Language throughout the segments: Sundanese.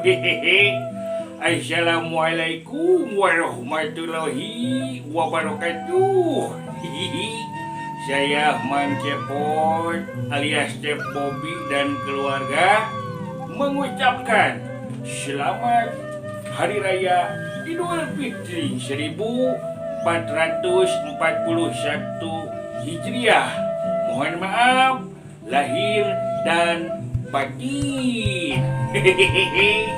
Assalamualaikum warahmatullahi wabarakatuh. Saya Mang Cepot alias Cep Bobby dan keluarga mengucapkan selamat Hari Raya Idul Fitri 1441 Hijriah. Mohon maaf lahir dan batin. Hehehe.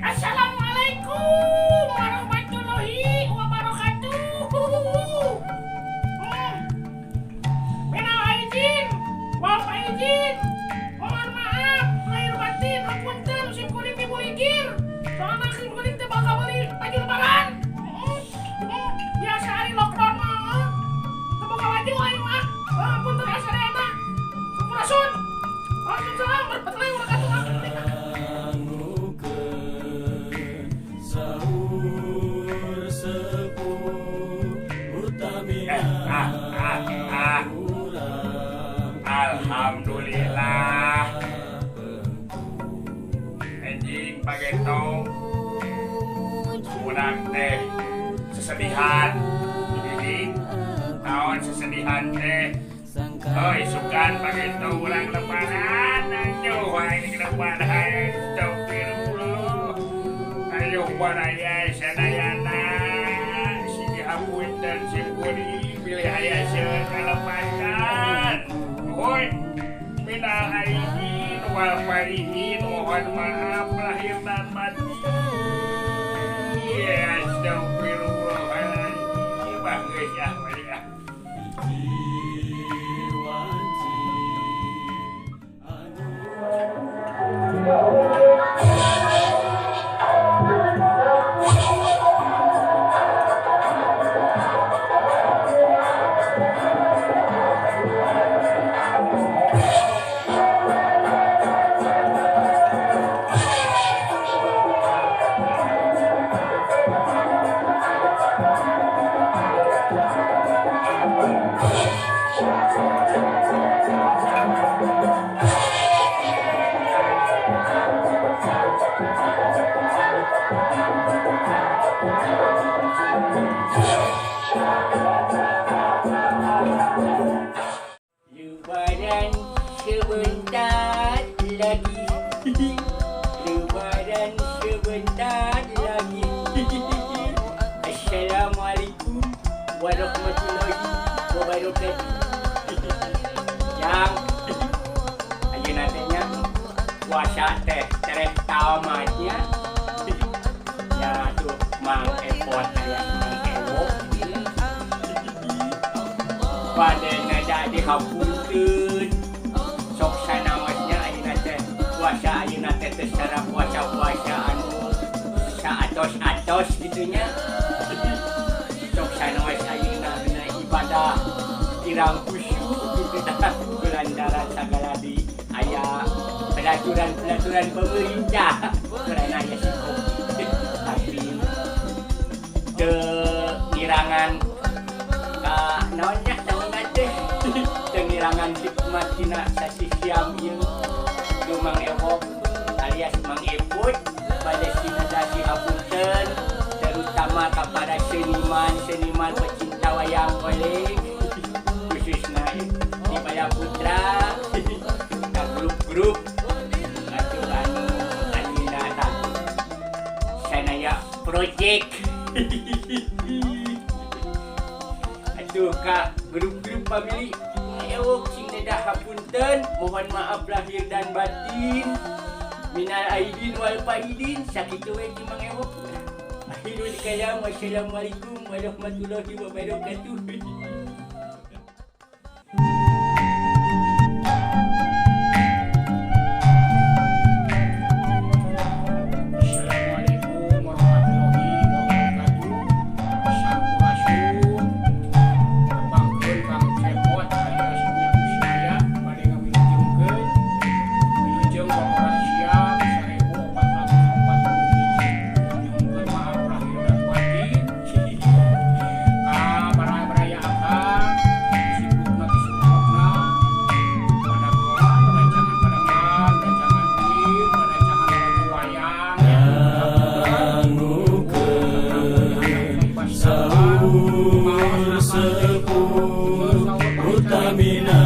Assalamualaikum warahmatullahi wabarakatuh. Minal aidin wal faizin. Mohon maaf lahir batin, hapunten sim kuring dibuligir. Soalna sim kuring teu bakal meuli baju lebaran. Biasa hari lockdown mah. Teu boga baju aing mah. Hapunten asadayana. Sampurasun. Waalaikumsalam warahmatullahi wabarakatuh. Sahur sepuh utamina Alhamdulillah. Anjing pagetong kurang teh sesedihan. Jadi tahun sesedihan teh. Oh, isukan pagetong urang lebaran. Aduh, aing lebaran. Astagfirullah. Aduh, baraya sadayana. Sigi hapunten sim kuring bilih aya seueur kalepatan. Nuhun. Minal aidin wal faizin, mohon maaf lahir dan batin. Ya, astagfirullahaladzim. Bagus ya, balik ah. Lebaran sebentar lagi. Lebaran sebentar lagi. Assalamualaikum warahmatullahi wabarakatuh. Yang ayeuna teh nya puasa teh tereh tamatnya. Ya tuh Mang Epot alias Mang Ewo. Pada nada dihapunten. Sok sanawasnya ayeuna teh puasa ayeuna teh teh secara puasa-puasa anu saatos-atos gitunya. Sok sanawas ayeuna dina ibadah kirang khusyuk gitu tah. Kulantaran sagala di aya peraturan-peraturan pemerintah karena aya si Covid. Tapi teu ngirangan ka naonnya naon teh teu ngirangan hikmat tina sasi siam ieu nu Mang Ewok alias Mang Eput pada sinadasi hapunten terutama kepada seniman-seniman pecinta wayang golek khususnya di Bala Putra ka grup-grup atuh anu ayeuna tah sanaya project. Aduh ka grup-grup family Ewok sing dedah hapunten, mohon maaf lahir dan batin. Minal aidin wal faizin, sakitu we ti Mang Ewok. Akhirul kalam, wassalamualaikum warahmatullahi wabarakatuh. Assalamualaikum warahmatullahi wabarakatuh. Sampurasun. Tepangkeun Kang Cepot alias Nya Kusnaya bade ngawilujengkeun wilujeng lebaran siang 1440 Hiji. Nyuhunkeun maaf lahir dan batin. Ka baraya-baraya Luhur sepuh utamina.